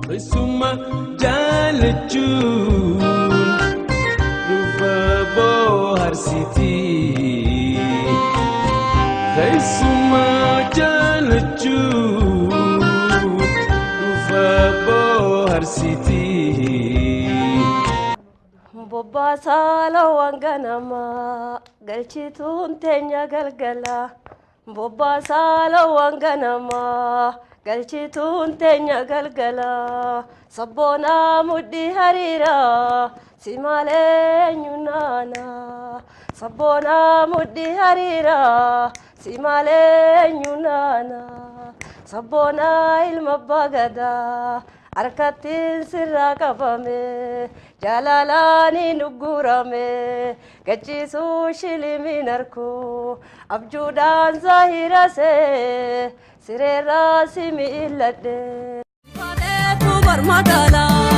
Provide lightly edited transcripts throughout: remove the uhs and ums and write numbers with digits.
Keessuma jaalachuun dhufa bohaarsitii. Keessuma jaalachuun dhufa bohaarsitii. Bobbaasaa loowwan ganamaa galchituun teenya galgala. Bobbaasaa loowwan ganamaa galchituun teenya galgala. Sabboonaa mudhii hariiraa si malee eenyu naana. Sabboonaa mudhii hariiraa si malee eenyu naana. Sabboonaa ilma abbaa gadaa harkattiin sirraa qabame jaalalaan nuggurame gachiisuu shilimiin harku abjuudhaan zaahirase sireerraa si miilladhe. Ifateetu barmagaalaa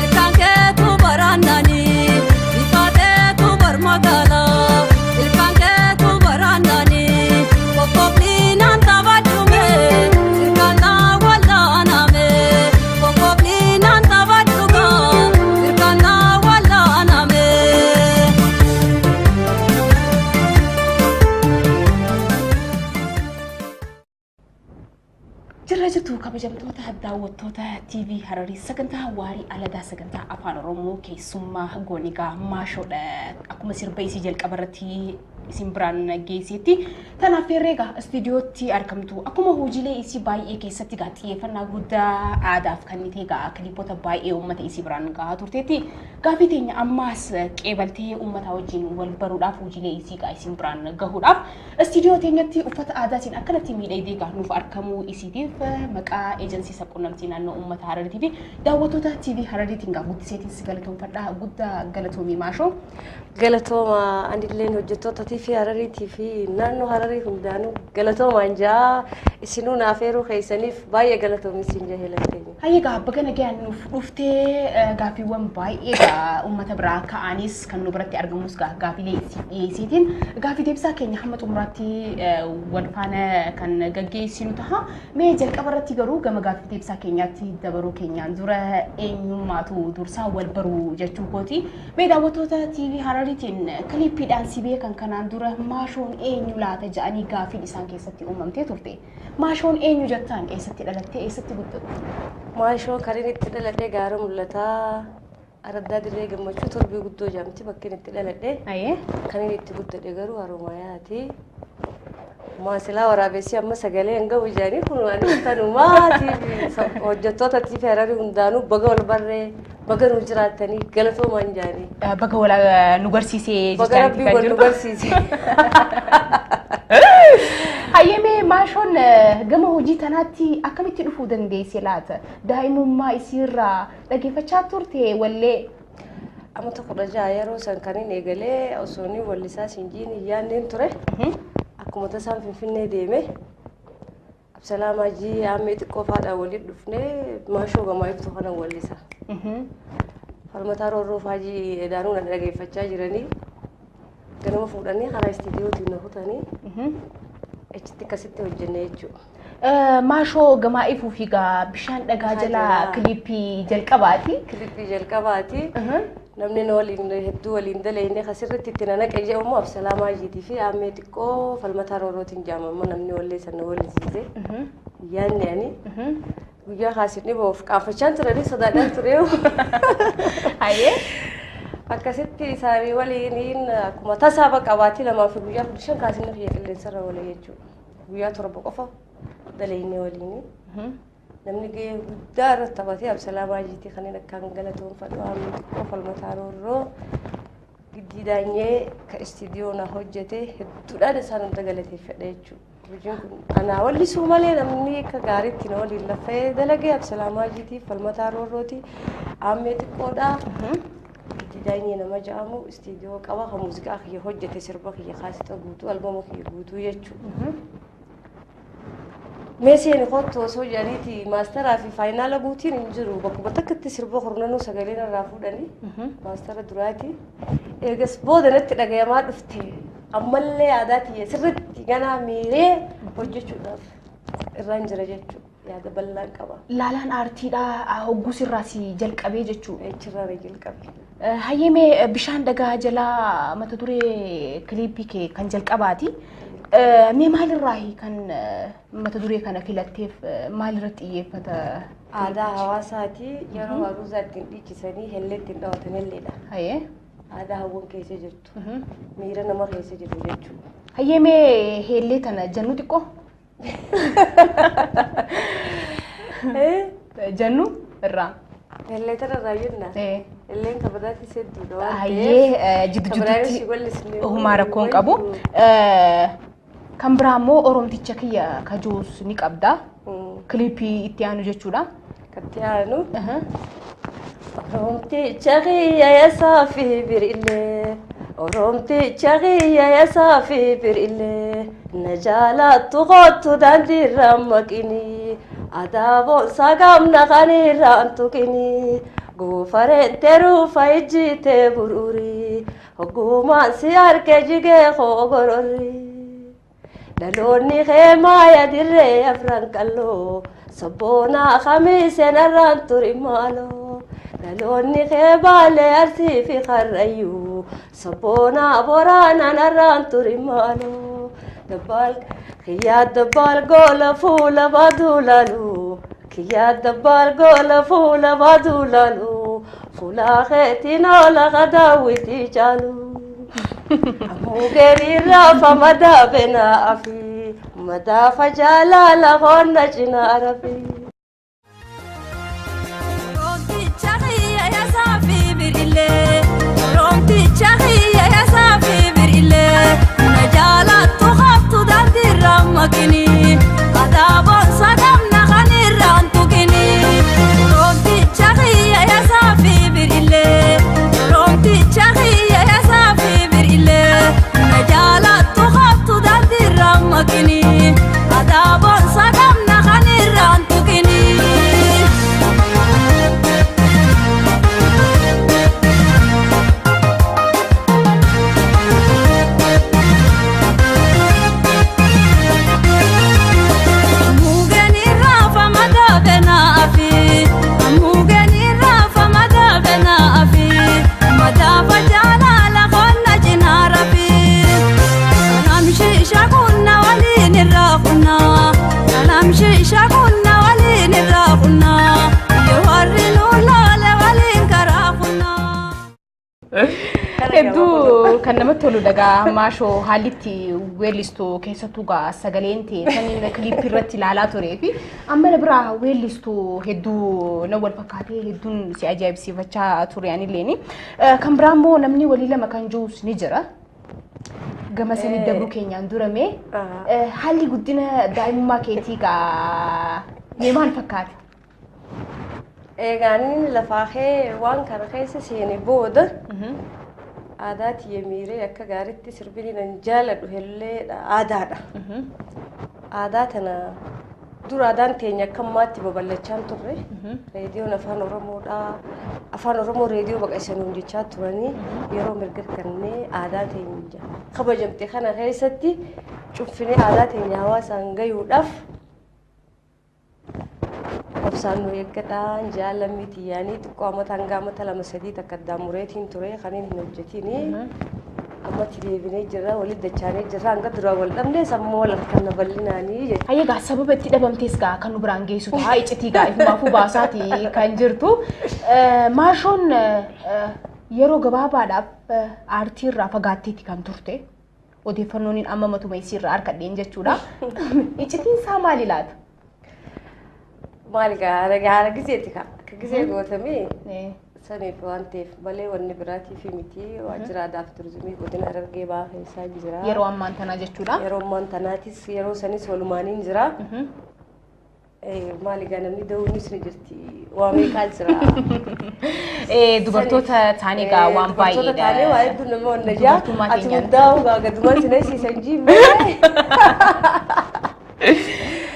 ilkaan keetu baraannanii. Ifateetu barmagaalaa ilkaan keetu baraannanii. Kokkoblinaan taphadhume sirkaan naa wallaaname. Kokkoblinaan taphadhuga sirkaan naa wallaaname. Jirra jirtu kabajamtoota daawwattoota TV Hararii, sagantaa Waarii Aladaa, sagantaa Afaan Oromoo keessummaa goonigaa maashoodha. Akkuma sirba isii jalqaba irratti isin biraan geesseetti. Tanaaf herreega istiidiyootti argamtu. Akkuma hojiilee isii baay'ee keessatti gaa xiyyeeffannaa guddaa aadaaf kan ta'e gaa kiliipota baay'ee uummata isii biraan gahaa turteetti. Gaafii teenya ammaas qeebaltee uummata wajjin wal baruudhaaf, hojiilee isii gaa isin biraan gahuudhaaf istiidiyoo teenyatti uffata aadaatiin akkanatti miidhagdee gaa nuuf argamuu isiitiif maqaa eejansii sabquunnamtii naannoo uummata Harariitii fi daawwattoota TV Harariitiin gaa guddiseetiin si galatoomfadha. Guddaa galatoomii, Maashoo. Galatooma, anilleen hojjettoota TV Harariitii fi naannoo Hararii hundaanuu galatoomaan jaa, isinuu naaf eeruu keessaniif baay'ee galatoomi isin jaa heelan. Hayyee, gaa baga nagaan nuuf dhuftee. Gaaffiiwwan baay'ee gaa uummata biraa ka'anis kan nu biratti argamus gaa gaaffiilee dhiyeessiitiin gaaffii deebisaa keenya hamma xumuraatti wal faana kan gaggeessinu ta'a. Mee jalqaba irratti garuu gama gaaffii deebisaa keenyaatti dabaruu keenyaan dura eenyummaatu dursaa wal baruu jechuu kooti. Mee daawwattoota TV Harariitiin kiliippiidhaan si beekan kanaan dura Maashoon eenyu laata jedhanii gaaffiin isaan keessatti uumamtee turte. Maashoon eenyu jettaan, eessatti dhalattee, eessatti guddatte? Maashoon kan inni itti dhaladhe gaara mul'ataa araddaa dirree gammachuu torbii guddoo jedhamti bakki inni itti dhaladhe. Kan inni itti guddadhe garuu Haroomayaati. Maasilaa waraabessi amma sagalee hin gahu jedhanii kun waan tanumaati. Hojjettoota TV Hararii hundaanuu baga wal barree, baga nu jiraattanii, galatoomaan jedhanii. Baga wal nu garsiisee. Baga rabbii wal nu garsiise. Hayyamee, Maashoon gama hojii tanaatti akkamitti dhufuu dandeesse laata? Daa'imummaa isiirraa dhageeffachaa turte wallee? Amata 16 yeroo san kan inni eegalee osoo inni wallisaa sinjiin hin yaanneen ture. Akkuma tasaan Finfinnee deeme. Absalaamaa jii aammee xiqqoo faadhaan waliin dhufnee Maashoo gamaa ibsu kana wallisa. Falmataa roorroo faajii edaanuu na dhageeffachaa jiranii. Ganama fuudhanii karaa istiidiyootiin na kutanii achitti akkasitti hojjenne jechuudha. Maashoo gamaa ifuu fi gaa bishaan dhagaa jalaa kiliippii jalqabaati. Kiliippii jalqabaati. Namni na waliin hedduu waliin dalagne asirratti itti na naqe jedhamu Absalaamaa Jiitii fi aammee xiqqoo falmataa roorrootiin jaamama namni wallee sana wallisiise. Yaanni ani guyyaa kaasinni ba'uuf qaanfachaan turanii sodaadhaan ture. Hayyee. Akkasitti isaanii waliin akkuma tasaa bakka baatii 2 fi guyyaa 15 kaasinni kiyya qilleensarra oole jechuudha. Guyyaa 7 qofa dalagne waliin. Namni gahee guddaa irratti taphatee Absalaamaa Jiitii kanneen akkaan galatoonfadhu, aammee xiqqoo falmataa roorroo, giddii daanyee ka istiidiyoo na hojjete hedduudhaan isaan hunda galateeffadha jechuudha. Hojiin kun anaa wallisuu malee namni akka gaariitti na waliin lafee dalagee Absalaamaa Jiitii, falmataa roorrooti, aammee xiqqoodha. Giddii daanyee nama jedhamu istiidiyoo qaba kan muuziqaa kiyya hojjete, sirba kiyya kaasita guutuu, albama kiyya guutuu jechuudha. Mee seeni kottu osoo jedhaniiti maasteraa fi faayinaala guutiin hin jiru, bakkuma takkatti sirba kurnanuu sagaleen irraa fuudhanii maastera duraati. Eegas booda natti dhagayamaa dhufte, ammallee aadaa tiyya sirriitti ganaa miiree hojjechuudhaaf irraan jira jechuudha. Yaada bal'aan qaba. Laalaan aartiidhaa hogguus irraa si jalqabee jechuudha. Achirraa na jalqabe. Hayyemee bishaan dhagaa jalaa mata duree kiliippii kee kan jalqabaati. Mee maalirraa kan mata duree kana filatteef maalirratti xiyyeeffata? Aadaa hawaasaati yeroo haruusaa ittiin dhiichisanii hellee ittiin dhawatan helleedha. Hayyee. Aadaa hawwan keessa jirtu. Miira nama keessa jiru jechuudha. Hayyemee hellee tana jennu xiqqoo? Jennu irraa. Hellee tana irraa jenna. Helleen kabadaatis hedduudha waan ta'eef. Hayyee jiddu jidduutti homaa rakkoon qabu. Kan biraa immoo Oromticha kiyya kajoos ni qabda. Kiliippii itti aanu jechuudha. Kan itti aanu. Oromticha kiyya yaasaa fi birillee. Oromticha kiyya yaasaa fi birillee. Na jaalattu kottu daandiirra maqini. Adaaboon sagamna kanirraan tuqini. Goofareen teruufa ijjitee bururi. Ogummaan si harkee jigee koogororri. Dhaloonni kee maaya dirree afran qalloo. Sabboonaa kamiisee narraan turi maaloo. Dhaloonni kee baalee arsii fi karrayyuu. Sabboonaa boraana narraan turi maaloo. Dabbaal kiyyaa dabbaal goola fuula baaduu laaluu. Kiyyaa dabbaal goola fuula baaduu laaluu. Fuula keetiin oola qadaawwitii caalu. Mukeerii raafa madaa naafi. Madaafa jaalala qonna cinaa rafi. Oromticha kiyya yaasaa fi birillee. Oromticha kiyya yaasaa fi birillee. Na jaalattu haftu daandiirra maqini. Adaaboon sagamna kanirraan tuqini. Oromticha kiyya yaasaa fi birillee. Oromticha kiyya yaasaa fi birillee. Na jaalattu haftu daandiirra maqini. Adaaboon sagamna kanirraan tuqini. Mugeen irraa madaa naafi. Mugeen irraa madaa naafi. Madaafa jaalala qonna cinaa rafi. Kalamshiisha kunna waliin irraa kunna. Kalamshiisha kunna waliin irraa kunna. Yoo warri nu loole waliin karaa kunna. Hedduu kan namatti tolu dhagaa maashoo haalli itti weellistuu keessattuu gaa sagaleen ta'e kan kiliippii irratti ilaalaa turee fi amma na biraa weellistuu hedduu na wal fakkaatee hedduun si ajaa'ibsiifachaa ture anilleeni. Kan biraa immoo namni walii lama kan jirus ni jira. Gama sanii dabruu keenyaan durame haalli guddina daa'imummaa keetii gaa mee maal fakkaata? Egaa inni lafaa kee waan kana keessa seene booda aadaa tiyya miiree akka gaariitti sirbini nan jaaladhu helleedha aadaadha. Aadaa tana dura aadaan teenya akka ammaatti babal'achaa hin turre. Reediyoon afaan Oromoodha. Afaan Oromoo reediyoo baqaqsanii hojjechaa turanii yeroo mirga kennee aadaa teenya kabajamte kana keessatti cunfinee aadaa teenya hawaasaan gayuudhaaf obsaan nu eeggadhaan jaalamii xiyyaanii xiqqoo amata hanga amata 2 3 takka addaan mureetiin ture kan hin hojjetiin ammatti deebinee jirra walitti dachaanee jirra hanga duraa wal dhabne sammuu wal harkanna bal'inaanii jechuudha. Hayyee gaa sababa itti dhabamtees gaa kan nu biraan geessu ta'a iccitii gaa ifumaafuu baasaati kan jirtu. Maashoon yeroo gabaabaadhaaf aartii irraa fagaatteeti kan turte. Odeeffannoon amma matuma isiirraa harkadheen jechuudha. Iccitiin isaa maali laata? Maal gaara gaara gizeeti ka akka gizee gootamee saniif waan ta'eef malee wanni biraatiif miti waajjira aadaa fi turizimii godina Harargee Bahaa keessaa jira. Yeroo ammaan tanaa jechuudha. Yeroo ammaan tanaatis yeroo sanis walumaaniin jira. Maali gaa namni da'uunis ni jirti waa meeqaa jira. Dubartoota taanii gaa waan Dubartoota taanee waa baay'eedha. hedduu nama wanna jaa Dubartummaa ati keenyaan. hundaa'u gaa gadumaan si nasiisan jiimee.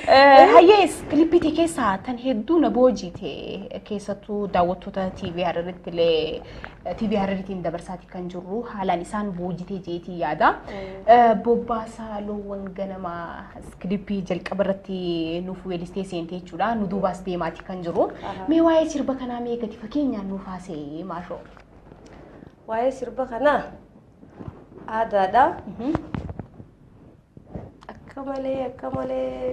Hayyees kilippii keessaa tan hedduu na boojite keessattuu daawwattoota TV Hararitti illee TV Harariitiin dabarsaati kan jirru haalaan isaan boojite jeetii yaada. Bobbaasaa loowwan ganamaa kilippii jalqaba irratti nuuf weellistee seente jechuudha. Nu duubaas deemaati kan jiru. Mee waa'ee sirba kanaa mee gadi fageenyaan nuuf haasa'e maashoo? Waa'ee sirba kanaa aadaadha. Akka malee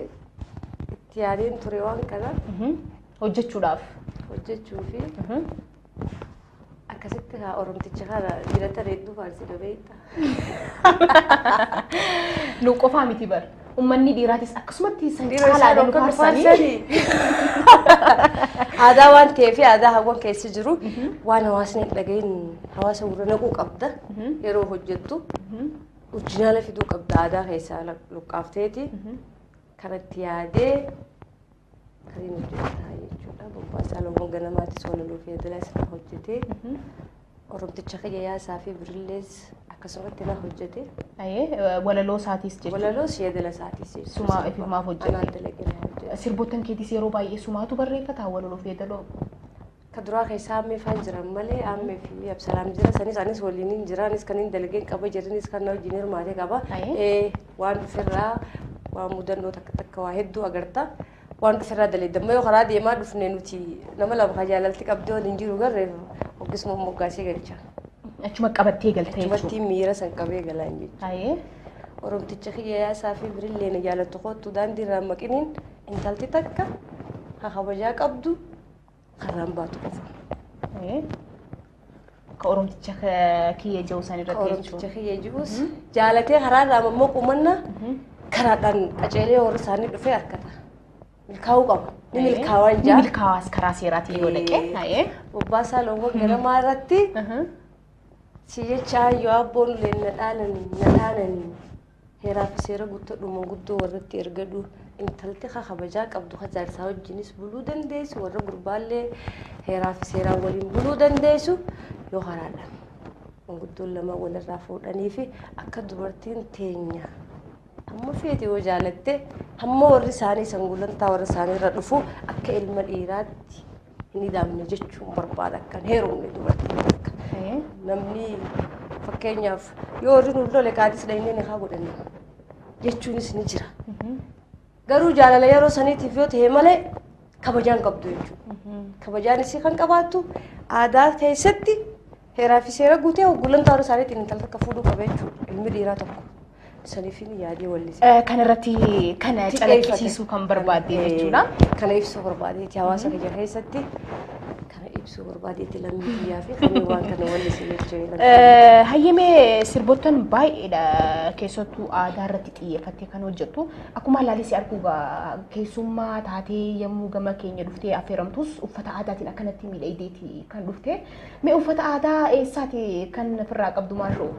itti yaadeen ture waan kana Hojjechuudhaaf. Hojjechuufi akkasitti haa oromticha kana dhiirota hedduu faarsina beekta. Nu qofaa miti bar. Uummanni dhiiraatis akkasumatti san Dhiirota caalaa isaan nu akka nu faarsanii. faarsanii. Aadaa waan ta'eef aadaa hawwan keessa jiru waan hawaasni hin dhagahin hawaasa gurra naquu qabda yeroo hojjettu. Original fiduu qabda aadaa keessaa luqqaafteeti. Kanatti yaadee kan inni hojjetaa jechuudha. Bobbaasaa loowwan ganamaatis walaloo fi yeedalaas na hojjetee. Oromticha kiyya yaasaa fi birillees akkasumatti na hojjete. Walaloo isaatis jechuudha. Walaloos yeedala isaatis jechuudha. Sumaa ifumaaf hojjete. Anaan dalagee na hojjete. Sirboottan keetis yeroo baay'ee sumaatu barreeffata walaloo fi yeedaloo. Ka duraa keessaa ammee faan jiran malee ammee fi Absalaam jira sanis anis waliin hin jira anis kan hin dalageen qaba jedhanis kan na wajjin hirmaate qaba. Waan dhuferraa waan mudannoo takka takka waa hedduu agarta. Waan dhuferraa daleedda yoo karaa deemaa dhufne nuti nama lama ka jaalalti qabdee waliin jiru garree hoggisuma moggaasee galcha. Achuma qabattee galtee jechuudha. Achumatti miira san qabee galaan jechuudha. Oromticha kiyya yaasaa fi birillee na jaalattu kottu daandii irraa maqiniin intalti takka ka kabajaa qabdu karaan baatu qofa. Ka oromticha kiyya jiru san irratti Oromticha jechuudha. Kiyya jirus jaalatee karaa irraa ammoo qumanna karaadhaan qaceelee warra isaanii dhufee harkata. Milkaa'uu qaba. Ni milkaa'aan Ni jaa. milkaawaas karaa seeraatiin yoo dhaqe. Bobbaasaa loowwan ganamaa irratti si jechaa yoo abboon uleen na dhaalanii na dhaananii heeraa fi seera guuttadhu guddoo warratti ergadhu intalti ka kabajaa qabdu ka jaarsaa wajjinis buluu dandeessu warra gurbaallee heeraa fi seeraan waliin buluu dandeessu yoo karaadhaan manguddoon lama walirraa fuudhanii fi akka dubartiin teenya hamma feete yoo jaalatte hamma warri isaanii san gulantaa warra isaanii irra dhufu akka ilma dhiiraatti hin idaamne jechuun barbaada akkan heerumne dubartiin takka. Namni fakkeenyaaf yoo warri nuuf lole qaadis dhaynee ni haa godhanne jechuunis ni jira. Garuu jaalala yeroo saniitiif yoo ta'e malee kabajaan qabdu jechuudha. Kabajaan isii kan qabaattu aadaa keessatti heeraa fi seera guutee gulantaa warra isaaniitiin intala takka fuudhuu qaba jechuudha ilmi dhiiraa tokko. Saniifin yaadee wallise. Kan irratti kana calaqqisiisuu kan barbaadde jechuudha. Kana ibsuu barbaadeeti hawaasa kiyya keessatti kana ibsuu barbaadeeti lammii biyyaa fi kan waan kana wallise jechuudha. Hayyamee sirboottan baay'eedha keessattuu aadaa irratti xiyyeeffattee kan hojjettu. Akkuma alaalee si arguu keessummaa taatee yommuu gama keenya dhuftee affeeramtus uffata aadaatiin akkanatti miidhagdeeti kan dhufte. Mee uffata aadaa eessaati kan ofirraa qabdu maashoo?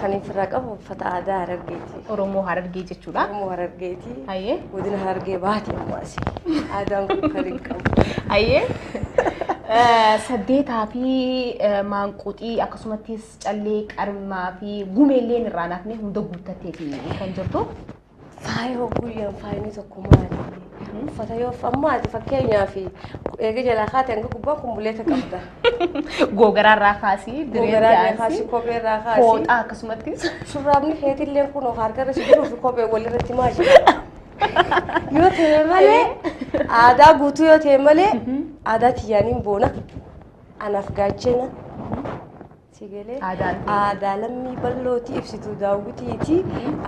Kan ofirraa qabu uffata aadaa Harargeeti. Oromoo Harargee jechuudha. Oromoo Harargeeti. Godina Harargee baati ammoo asii. Aadaan kun kan hin qabu. Saddeetaa fi maanquxii akkasumattis callee qarmaa fi gumeelleen irraa naafne hunda guuttatteeti kan jirtu. Faaya guyyaan faayini tokko maali? Uffata yoo ammaa ati fakkeenyaaf eega jalaa kaate hanga gubbaan kumbuleeta qabda. Googaraa kaasii, Googaraa irraa kaasii, kophee irraa kaasii. Fooxaa akkasumattis. Shurraabni keetillee kun harkarra si jiruu fi kophee walirratti maal jedha? Yoo ta'e malee aadaa guutuu yoo ta'e malee aadaa tiyyaaniin boona. Anaaf gaachena. Si galee aadaa lammii bal'ooti ibsituu daawwitiiti.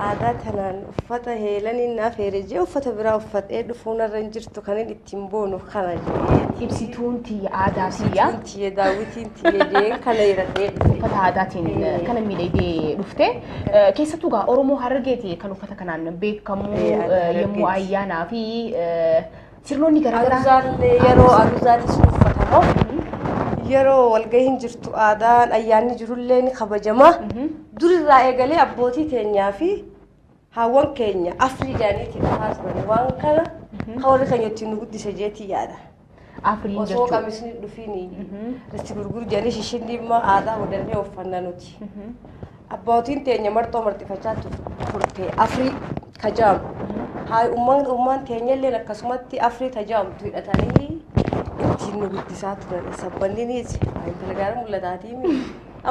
Aadaa tanaan uffata heelaniin naaf heere jee uffata biraa uffadhee dhufuun irra hin jirtu kan inni ittiin boonu kana jee. Ibsituun tiyya aadaa tiyya. Ibsituun tiyya daawwitiin tiyya jee kana hiradhee dhufe. Uffata aadaatiin kana miidhagdee dhufte. Keessattuu gaa Oromoo Harargeeti kan uffata kanaan beekamu yommuu ayyaanaa fi sirnoonni garaagaraa. Aruzaallee yeroo aruzaatis uffatama. Yeroo walgahiin jirtu aadaan ayyaanni jirullee ni kabajama. Durirraa eegalee abbootii teenyaa fi haawwan keenya afrii jaaniitiin dhufaa turan waan kana kan warri keenya ittiin nu guddise jeetii yaada. Afriin Osoo jechuudha. qamisni dhufiin risti gurguru jedhanii shishinni immoo aadaa godhannee uffanna nuti. Abbootiin teenya marxoo marxifachaa turte afrii kajaamu. Haa ummaan teenyalleen akkasumatti afrii tajaajamtu hidhatanii ittiin nu guddisaa turan. Sabbanninis intala gaara mul'ataatii.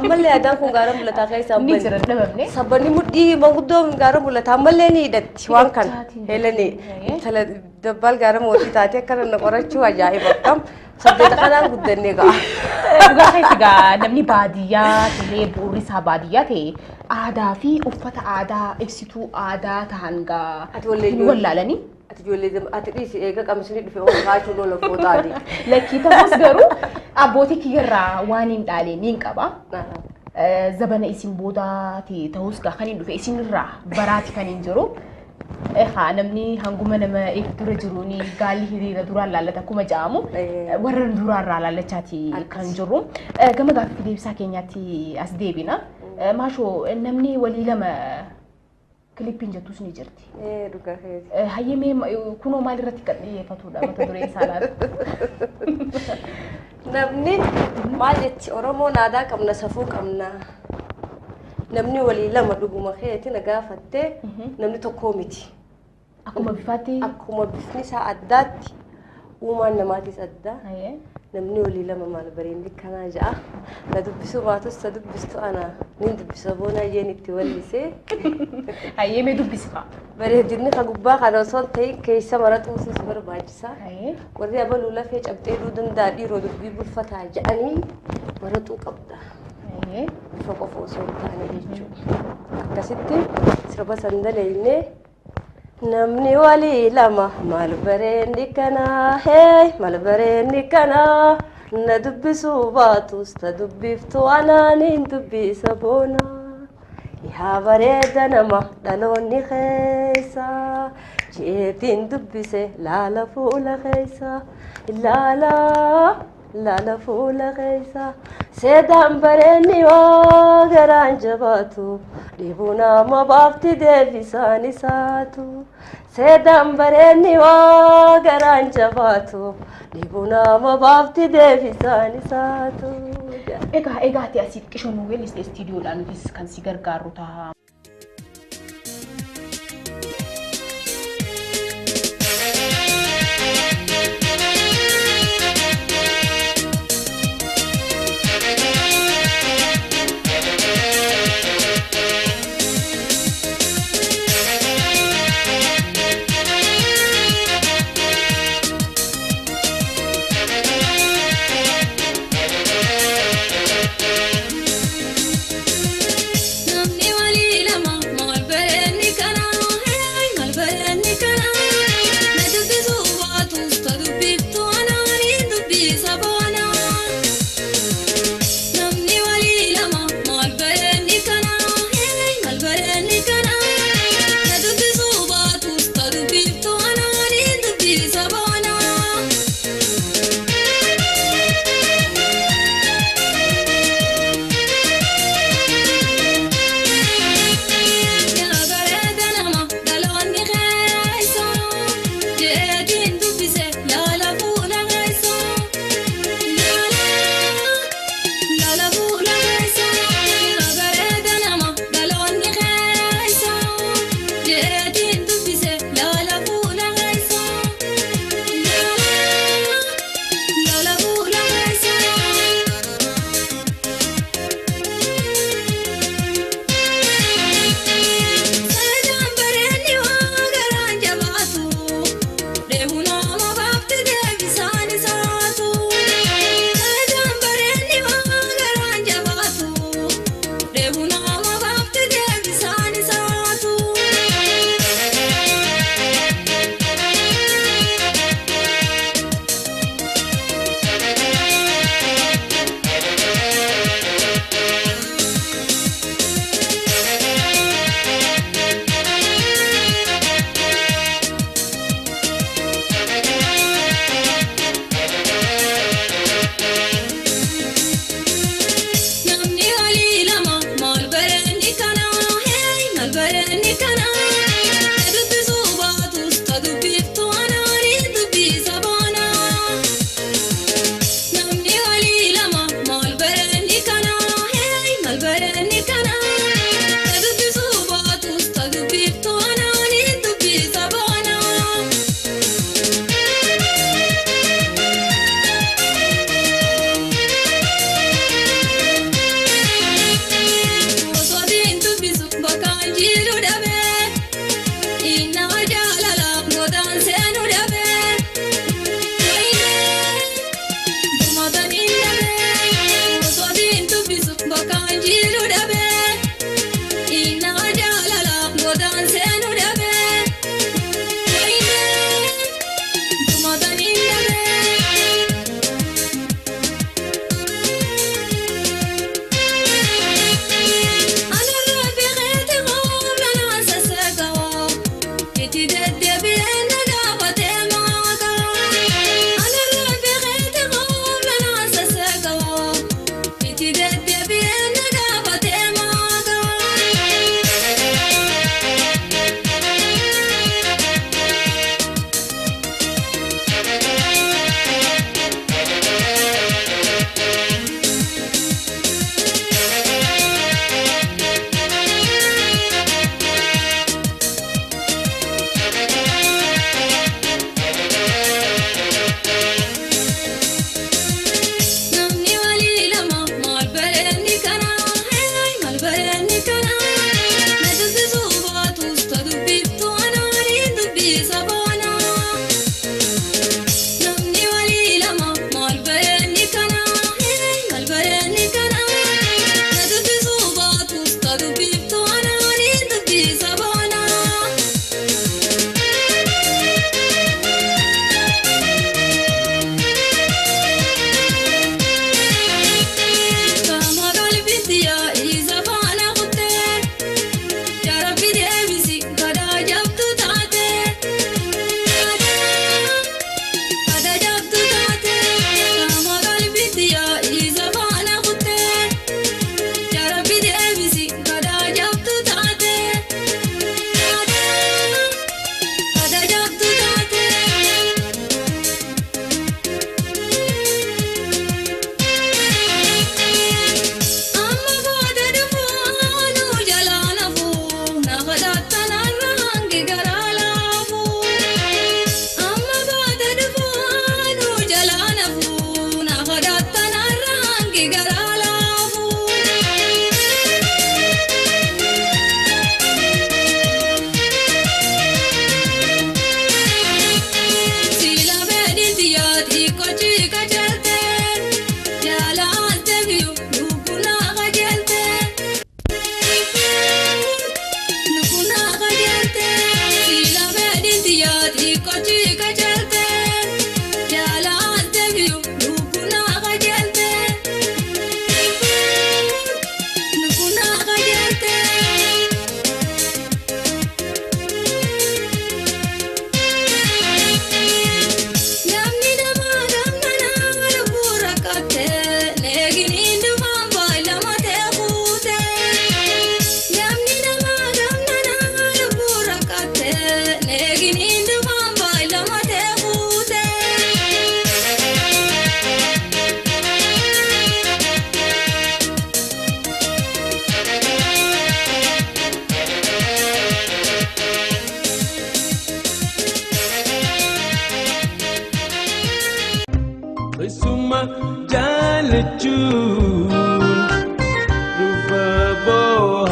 Ammallee aadaan kun gaara mul'ataa keessaa Ni jira dhabamne. Sabbanni mudhii manguddoon gaara mul'ataa ammallee ni hidhatti waan kana. Heelanii intala dabbaal gaara mootii taatee akkana na qorachuu ajaa'iba akkam sabboota kanaan guddannee ga'a. Dhugaa keessa egaa namni baadiyyaa ta'ee bu'uurri isaa baadiyyaa ta'e aadaa fi uffata aadaa ibsituu aadaa ta'an gaa Ati wallee hin wallaalanii. Ati ijoollee ati dhiisi eega qamisni dhufe ol kaachuu lola footaati. Lakkii ta'us garuu abbootii kiyyarraa waan hin dhaaleen ni qaba. Zabana isin boodaati ta'us gaa kan hin dhufe isinirraa baraati kan hin jiru. Haa namni hanguma nama dura jiruun gaalli hiriira duraan laallata akkuma jedhamu warra duraarraa laallachaati kan jiru. Gama gaaffii deebisaa keenyaatti as deebina. Maashoo namni walii lama kilippiin jettus ni jirti. Dhugaa keeti. Hayyamee kunoo maal irratti kan xiyyeeffatudha mata dureen isaa laata? Namni maal jechi Oromoon aadaa qabna safuu qabna. Namni walii lama dhuguma keeti na gaafattee namni tokkoo miti. Akkuma bifaatti. Akkuma bifni isaa addaatti uumaan namaatis adda. Namni walii lama maal bareendi kanaa ja'a. Na dubbisuu baatus ta dubbistu ana nin dubbisa boonaa jeen itti wallisee. Hayyamee dubbisi fa'a. Bareedinni ka gubbaa kana osoo hin ta'in keessa mara xuusuus barbaachisa. Warri abaluu lafee cabxee dhuu danda'a dhiiroo dubbii bulfataa jedhanii maraxuu qabda. Bifa qofa osoo hin taane jechuudha. Akkasitti sirba san dalaynee namni walii lama maal bareenni kanaa hee maal bareenni kanaa na dubbisuu baatus ta dubbiftu anaaniin dubbisa boonaa. Yaa bareeda nama dhaloonni keessa jeetiin dubbise laala fuula keessa laala laala fuula keessa seedaan bareenni waa garaan jabaatu dhibuu nama baafti deebisaan isaatu seedaan bareenni waa garaan jabaatu dhibuu nama baafti deebisaan isaatu. Egaa egaa ati asiif qishoo nu weelliste istiidiyoodhaan nutis kan si gargaaru ta'a. Namni walii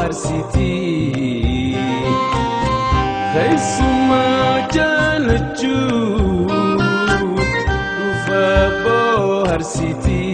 bohaarsiti. Keessumaa jaalachuu dhufa bohaarsiti.